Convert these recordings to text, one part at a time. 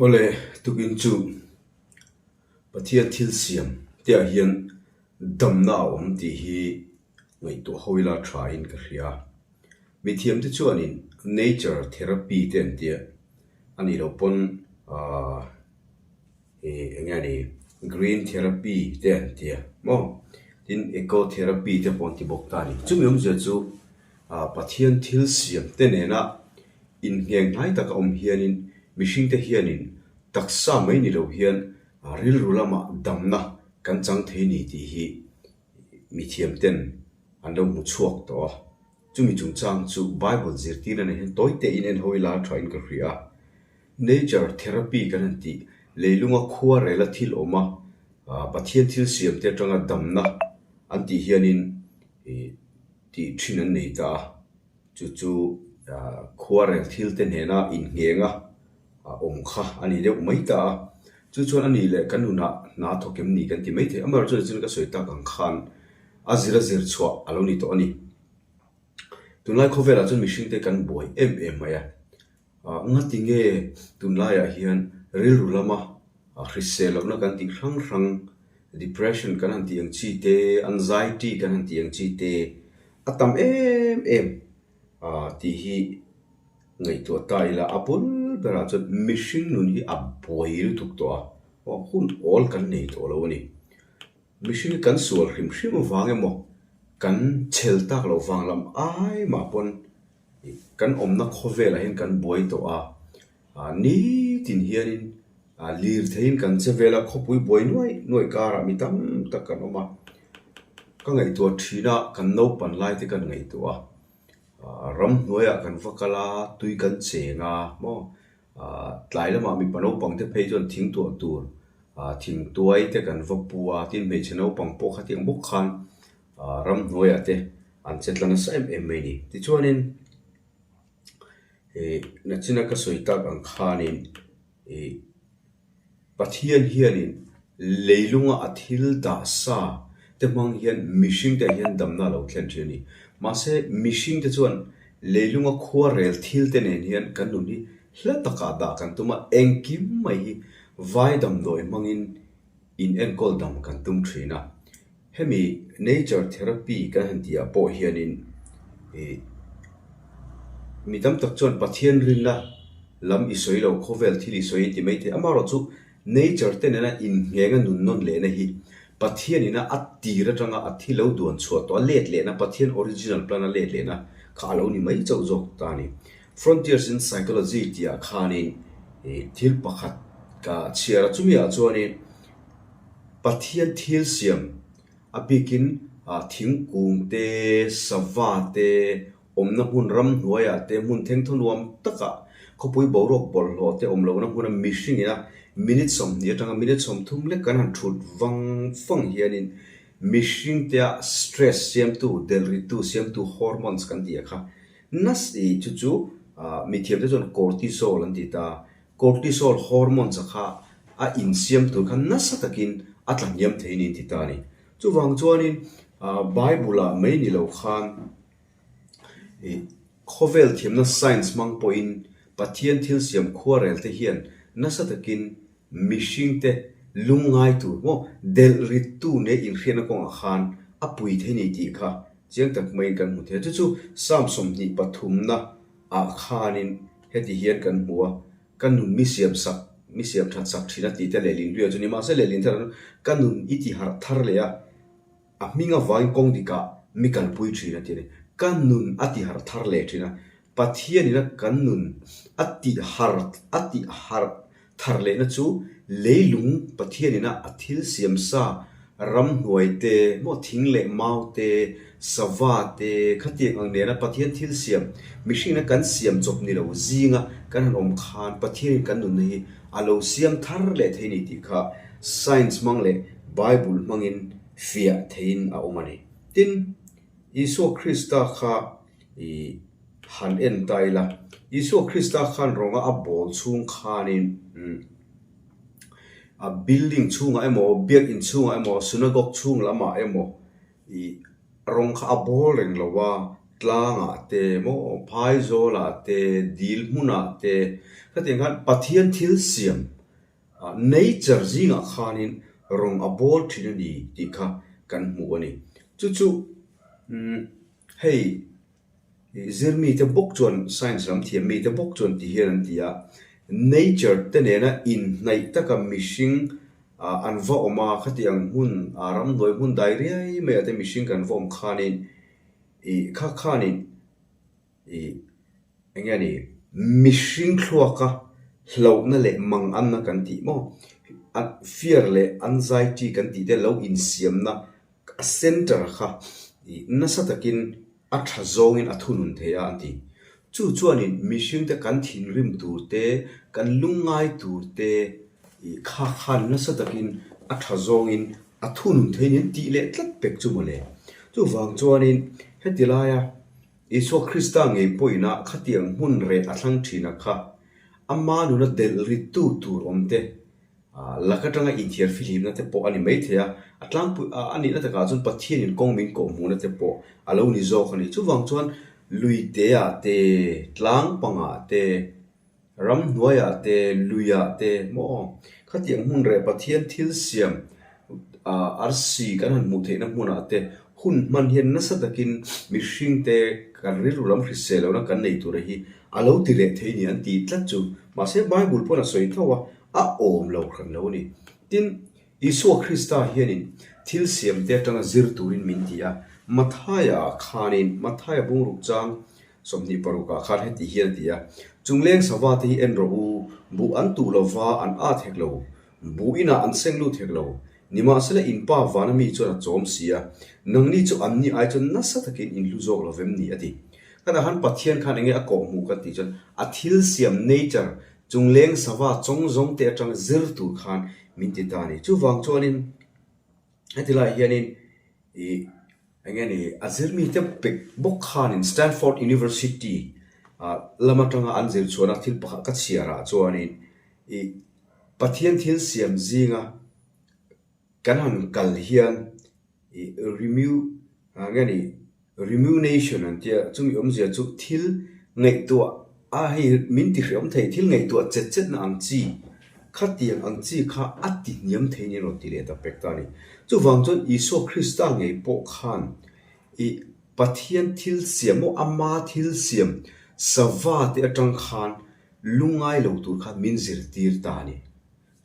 Awle, tukin chu Pathian thil siam te ah hian damna a awm tih hi ngaihtuah ho ila tha in ka hria. Mithiam te chuanin nature therapy te an tia, a nih loh pawn ahh Ih eng nge ni green therapy te an ti a maw tin eco therapy te pawh an ti bawk ta a ni. Chumi awmzia chu ah Pathian thil siam te nena inngeng hnai taka awm hianin mihring te hianin taksa mai ni lo hian rilru lamah damna kan chang thei ni tih hi mithiam ten an lo hmu chhuak tawh a. Chumi chungchang chu Bible zirtirna nen hian tawi tein en ho ila tha in ka hria a. Nature therapy kan han tih, leilunga khua rela thil awm a, Pathian thil siam te atanga damna an tih hianin tih thin an nei ta a, chu chu khua rel thil te hnena inngheng a awm kha a ni deuh mai ta a. Chu chuan a nih leh kan nunah hna thawk em ni kan ti maithei. Amaherawhchu chuan ka sawi tak ang khan a zir a zir chhuah a lo ni tawh a ni. Tunlai khawvelah chuan mihringte kan buai em em mai a. Ngati nge tunlaiah hian rilru lama hrisel lohna kan tih hrang hrang, depression kan han tih ang chi te, anxiety kan han tih ang chi te a tam em em tih hi ngaihtuah ta ila a bul berah chuan mihring nun hi a buai lutuk tawh a, hun awl kan nei tawh lo a ni. Mihring kan sual hrim hrim avang emaw kan chhel tak loh vang lam ai mah pawn Kan awmna khawvelah hian kan buai tawh a, nitin hianin lirtheiin kan che vel a, khawpui buai nuai nuai karah mi tam tak kan awm a. Ka ngaihtuah thin a, kan naupan lai te kan ngaihtuah a, ramhnuaiah kan va kal a, tui kan cheng a maw, tlai lamah mipa naupang te phei chuan thing tuah tur thing tuai te kan va pu a, tin hmeichhe naupang pawh khatiang bawk khan Ramhnuaiah te an che tla nasa em em mai a ni. Tichuanin ih nachina ka sawi tak ang khanin ih Pathian hianin leilunga a thil dah sa te hmang hian mihring te ah hian damna a lo thlen thin a ni. Mahse mihring te chuan leilunga khuarel thil te nen hian kan nun hi hla takah dah kan tum a, engkim mai hi vai damdawi hmangin in enkawl dam kan tum thin a. Hemi nature therapy kan han tih ah pawh hianin ih mi tam tak chuan Pathian rinna lam i sawi lo khawvel thil i sawi a ti mai thei. Amaherawh chu nature te nena innghenga nun nawn lehna hi Pathian ina a tir atanga a thi lo duan chhuah tawh a let lehna Pathian original plan a let lehna kha a lo ni mai chauh zawk ta a ni. Frontiers in Psychology tih ah khanin ih thil pakhat ka chhiar a chumi ah chuanin Pathian thil siam a bikin thingkung te, sava te, awmna hmun ramhnuaiah te, hmun thengthaw nuam takah khawpui boruak bawlhhlawh te awm lohna hmuna mihring ina minute 20 atanga minute 30 lek kan han thut vang vang hianin mihring tea stress siamtu, delhrittu siamtu hormones kan tih ah kha nasa chu chu mithiam te chuan cortisol an ti ta. Cortisol hormones a kha a insiam tur khan nasa takin a tla hniam thei niin ti ta a ni. Chuvang chuanin Bible ah mai ni lo khan ih khawvel thiamna science hmang pawhin Pathian thil siam khuarel te hian nasa takin mihring te lungngai tur maw delh rit tu nei inhriatna kawngah khan a pui thei ni tih kha chiang tak maiin kan hmu thei a. Chu chu Psalm 23 na ah khanin heti hian kan hmu a, ka nun mi siam sak, mi siam that sak thin a tih te lehlin hluiah chu ni mahse lehlin thar ah ka nun i ti harh thar leh a, a hming avangin kawng dikah mi kalpui thin a ti a ni. Ka nun a ti harh thar leh thin a, Pathian ina kan nun a ti harh a ti harh Thar lehna chu leilung Pathian ina a thil siam sa, ramhnuai te, maw thing leh mau te, sava te, khatiang ang nena Pathian thil siam, mihringina kan siam chawp ni lo zinga kan han awm khan Pathianin kan nunna hi a lo siam thar leh thei ni tih kha science hmang leh Bible hmangin fiah theiin a awm a ni. Tin, Isua Krista kha ih. Han en ta ila, Isua Krista khan rawnga a bawl chhung khanin a building chhungah emaw, biakin chhungah emaw, synagogue chhung lamah emaw ih rawng kha a bawl reng lo a. Tlangah te maw, phaizawlah te, dil hmunah te, khatiang khan Pathian thil siam nature zingah khanin rawng a bawl thin a ni tih kha kan hmu a ni. Chu chu hei zir mite bawk chuan science lam thiam mite bawk chuan ti hian an ti a, nature te nena inhnaih taka mihring an va awm a, khatiang hmun ramhnuai hmun dai riai maiah te mihring kan va awm khanin Ih kha khanin ih eng nge ni mihring thluaka hlauhna leh manganna kan tih maw fear leh anxiety kan tih te lo insiamna a center kha ih nasa takin a tha zawngin a thunun thei a an ti. Chu chuanin mihringte kan thinrim tur te, kan lungngai tur te ih kha khan nasa takin a tha zawngin A thunun thei nen tih leh tlat pek chu mawle. Chuvang chuanin heti laia Isua Krista ngei pawhina khatiang hmun reh a thlang thin a kha, ama nuna delh rittu tur awm te, lak atanga inthiar fihlimna te pawh a ni maithei a, a tlangpui a nihna takah chuan Pathianin kawng min kawh hmuhna te pawh a lo ni zawk a ni. Chuvang chuan luiteah te, tlang pangah te, Ramhnuaiah te, luiah te maw? Khatiang hmun reh Pathian thil siam arsi kan han hmuh theihna hmunah te hun hman hian nasa takin mihringte kan rilru lam hrisel lohna kan nei tura hi a lo ti reh thei ni an tih tlat chu. Mahse Bible pawn a sawi tho a, a awm lo hran lo a ni. Tin, Isua Krista hianin thil siamte atanga zir turin min ti a, Mathaia ah khanin, Mathaia bungruk chang 26 ah khan heti hian a ti a, Chungleng sava te hi en rawh u, buh an tuh lo va, an at hek lo, buh inah an seng lut hek lo, nimahsela in pa vana mi chuan a chawm si a, nangni chu anni ai chuan nasa takin in hlu zawk lo vem ni a ti. Khatah khan Pathian khan enge a kawh hmuh kan tih chuan a thil siam, nature, chungleng sava chawng zawng te atang zir tur khan min ti ta a ni. Chuvang chuanin heti lai hianin ih Eng nge ni, a zirmite pek bawk khanin Stanford University lam atanga an zir chhuahna thil pakhat ka chhiarah chuanin ih Pathian thil siam zinga kan han kal hian ih renew eng nge ni remuneration an tia chumi awmzia chu thil ngaihtuah A hei min ti hreawm thei, thil ngaihtuah chet chet na ang chi, khatiang ang chi kha a ti hniam thei nia rawn ti leh ta pek ta a ni. Chuvang chuan Isua Krista ngei pawh khan i Pathian thil siam maw ama thil siam sava te atang khan lungngai lo tur khan min zirtir ta a ni.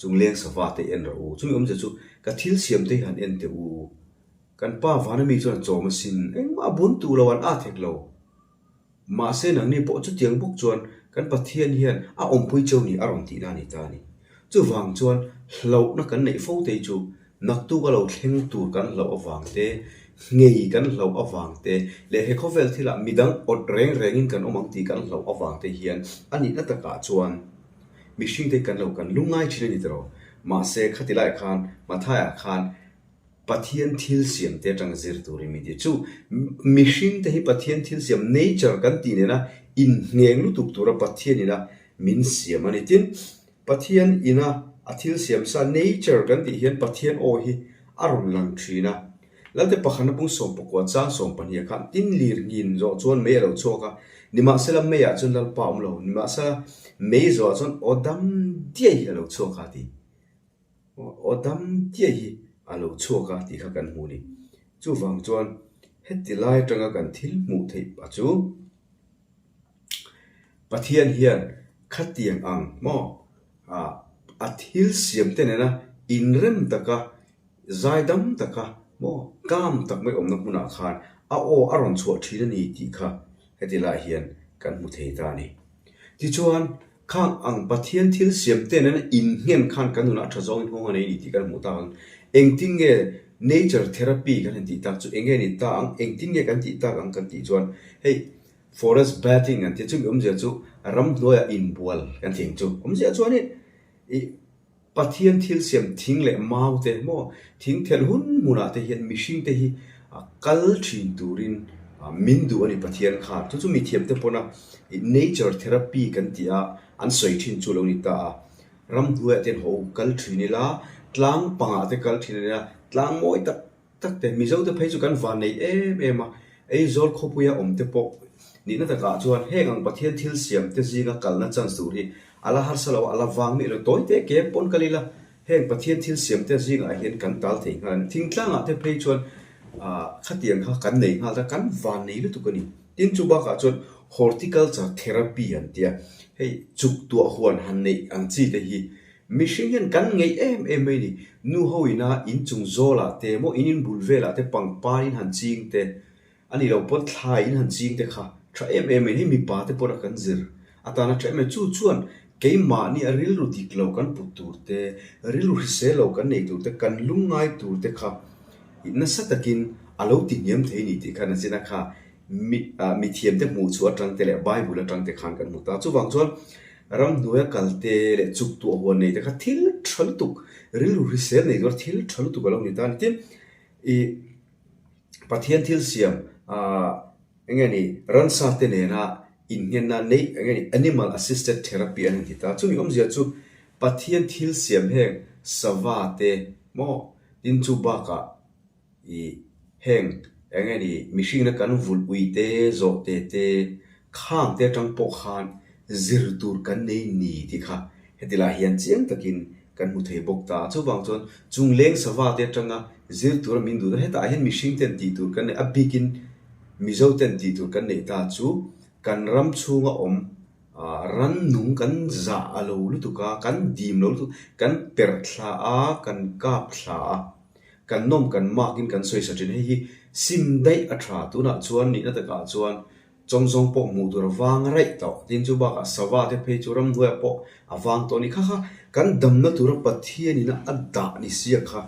Chungleng sava te en rawh u, chumi awmzia chu ka thil siam te hi han en teh u, kan pa vana mi chuan a chawm asin, engmah a bun tur lo an at hek lo. Mahse nangni pawh chutiang bawk chuan kan Pathian hian a awmpui cheu ni a rawn tihna a ni ta a ni. Chuvang chuan hlauhna kan neih fo te chu naktuk a lo thleng tur kan hlauh avang te, nghei kan hlauh avang te leh he khawvel thilah midang awt reng rengin kan awm ang tih kan hlauh avang te hian a nihna takah chuan mihring te kan lo kan lungngai thin a ni tiraw. Mahse khati lai khan Mathaiah khan Pathian thil siam te atanga zir turin min ti. Chu mihring te hi Pathian thil siam, nature, kan tih nena inhneng lutuk tura Pathian ina min siam a ni. Tin, Pathian ina a thil siam sa, nature, kan tih hian Pathian aw hi a rawn lang thin a. Lalte pakhatna pung sawmpakua chang sawmpahnih ah khan tin lir ngin zawh chuan mei a lo chhuak a, nimahsela meiah chuan Lalpa a awm lo, nimahsela mei zawhah chuan aw dam diai hi a lo chhuak a ti. Aw dam chiah hi a lo chhuak a tih kha kan hmu a ni. Chuvang chuan heti lai atanga kan thil hmuh theih pah chu Pathian hian khatiang ang maw ah a thil siam te nena inrem taka zaidam taka maw kam tak mai awmna hmunah khan a aw a rawn chhuah thin a ni tih kha heti lai hian kan hmu thei ta a ni. Tichuan Khang ang Pathian thil siam te nena innghen khan kan nunah tha zawngin nghawng a nei a ni tih kan hmuh tak ang. Engtin nge nature therapy kan han tih tak chu eng nge ni ta ang, engtin nge kan tih tak ang kan tih chuan hei forest bathing an tih a, chumi awmzia chu ramhnuaiah inbual kan tih ang chu. Awmzia chuanin ih Pathian thil siam thing leh mau te maw thing thelh hun hmunah te hian mihring te hi kal thin turin min duh a ni Pathian khan. Chu chu mithiam te pawna nature therapy kan tih a an sawi thin chu lo ni ta a. Ramhnuaiah te hian haw kal thin ila, tlang pangah te kal thin ila, tlang mawi tak tak te Mizo te phei chu kan van nei em em a. Aizawl khawpuia awm te pawh nihna takah chuan heng ang Pathian thil siam te zinga kalna chance tur hi a la harsa lo a, a la vang miah lo. Tawi te ke pawn kal ila heng Pathian thil siam te zingah hian kan tal thei nghal a ni. Thingtlangah te phei chuan khatiang kha kan nei nghal ta, kan van nei lutuk a ni. Tin chu bakah chuan horticulture therapy an tia, hei chuk tuah huan han neih ang chi te hi Mihring hian kan ngeih em em mai ni. Nu ho ina inchung zawlah te maw in inbul velah te pangpar in han ching te, a nih loh pawn thlai in han ching te kha tha em em mai ni. Hei mipa te pawh kan zir atana tha em em. Chu chuan keimahni a rilru dik lo kan put tur te, rilru hrisel lo kan nei tur te, kan lungngai tur te kha nasa takin a lo ti hniam thei ni tih kha nachina kha Mi ah mithiamte hmuh chhuah atang te leh Bible atang te khan kan hmu ta. Chuvang chuan ramhnuaia kal te leh chuk tuah huan nei te kha thil tha lutuk, rilru hrisel nei tura thil tha lutuk a lo ni ta a ni. Tin, ih Pathian thil siam ah eng nge ni ransa te nena innghenna neih eng nge ni animal assisted therapy an han ti ta. Chumi awmzia chu Pathian thil siam heng sava te maw tin chu bakah I heng eng nge ni mihringna kan vulh ui te, zawh te te, khang te atang pawh khan zir tur kan nei ni tih kha heti lai hian chiang takin kan hmu thei bawk ta. Chuvang chuan chung leng sava te atanga zir tura min duh ta hetah hian mihring ten tih tur kan nei a bikin Mizo ten tih tur kan neih ta chu kan ram chhunga awm rannung kan zah a lo lutuk a, kan dim lo lutuk, kan perh thla a, kan kap thla a. Kan nawm kan mak in kan sawi sa thin. Hei hi sim daih a tha. Tunah chuan nihna takah chuan chawngzawng pawh hmuh tur a vang raih tawh. Tin chu bakah sava te phei chu ramhnuaiah pawh a vang tawh a ni. Kha kha kan damna tura Pathian ina a dah ni sia kha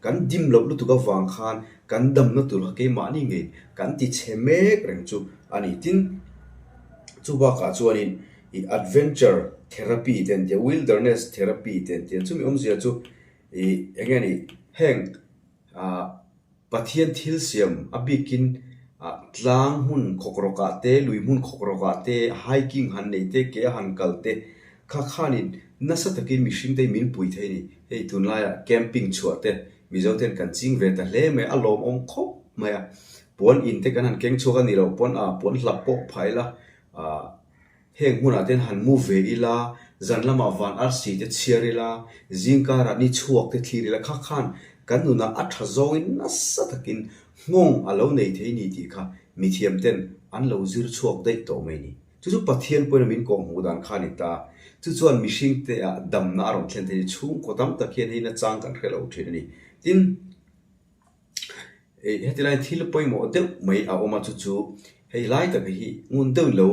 kan dim loh lutuk avang khan kan damna tur kha keimahni ngei kan ti chhe mek reng chu a ni. Tin chu bakah chuanin ih adventure therapy te an tia, wilderness therapy te an tia. Chumi awmzia chu Ih eng nge ni heng ah Pathian thil siam a bikin ah tlang hmun khawk rawk ah te lui hmun khawk rawk ah te hiking han neih te ke a han kal te kha khanin nasa takin mihring te hi min pui thei a ni. Hei tunlaiah camping chhuah te Mizo ten kan ching ve ta hle mai a, a lawmawm khawp mai a. Puan in te kan han keng chhuak a ni loh pawn ah puan hlap pawh phah ila ah Heng hmunah te han mu ve ila, zan lamah van arsi te chhiar ila, zing karah ni chhuak te thlir ila kha khan kan nunah a tha zawngin nasa takin nghawng a lo nei thei ni tih kha mithiam ten an lo zir chhuak daih tawh mai ni. Chu chu Pathian pawhin a min kawh hmuh dan kha a ni ta. Chu chuan mihring te ah damna a rawn thlen thei ni. Chhungkaw tam tak hian hei nachang kan hre lo thin a ni. Tin. Heti lai thil pawimawh deuh mai a awm a chu chu hei lai tak hi ngun deuh lo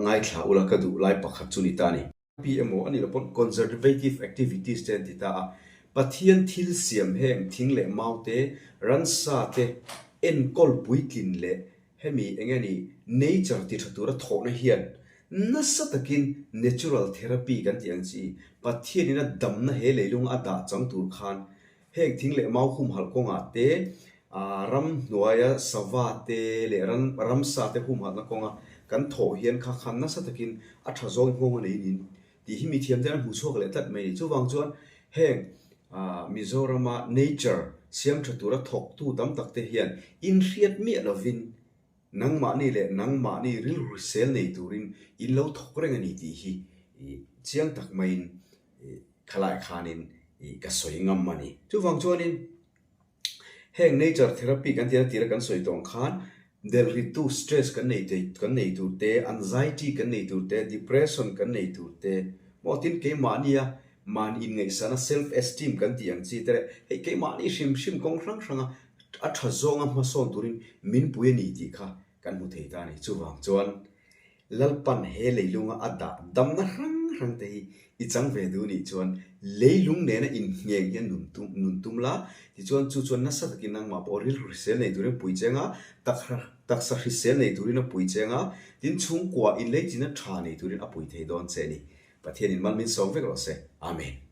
ngaithla ula ka duh lai pakhat chu ni ta a ni. Pi emaw a nih loh pawn conservative activities te an ti ta a, Pathian thil siam heng thing leh mau te, ransa te enkawl puitlin leh hemi eng nge ni nature ti tha tura thawhna hian nasa takin natural therapy kan tih ang chi Pathianin a damna he leilunga a dah chang tur khan Heng thing leh mau humhalh kawngah te, ramhnuaia sava te leh ramsa te humhalhna kawnga kan thawh hian kha khan nasa takin a tha zawng nghawng a nei nin tih hi mithiam ten an hmu chhuak leh tlat mai a ni. Chuvang chuan heng Mizorama nature siam tha tura thawktu tam tak te hian inhriat miah lovin nangmahni leh nangmahni rilru hrisel nei turin in lo thawk reng a ni tih hi chiang tak maiin Khalai khanin ka sawi ngam a ni. Chuvang chuanin heng nature therapy kan tihna tira kan sawi tawh ang khan delhritu stress kan nei thei kan nei tur te, anxiety kan nei tur te, depression kan nei tur te maw tin keimahnia mahni inngaihsana self esteem kan tih ang chi te leh hei keimahni hrim hrim kawng hrang hranga a tha zawnga hmasawn turin min pui a ni tih kha kan hmu thei ta a ni. Chuvang chuan Lalpan he leilunga a dah damna hrang hrang te hi i chang ve duh nih chuan leilung nena inhneng hian nun tum nun tum la, tichuan chu chuan nasa takin nangmah pawh rilru hrisel nei turin pui cheng a, taksa hrisel nei turin a pui cheng a, tin chhungkua inleichina tha nei turin a pui thei dawn che a ni. Pathianin mal min sawm vek rawh se. Amen.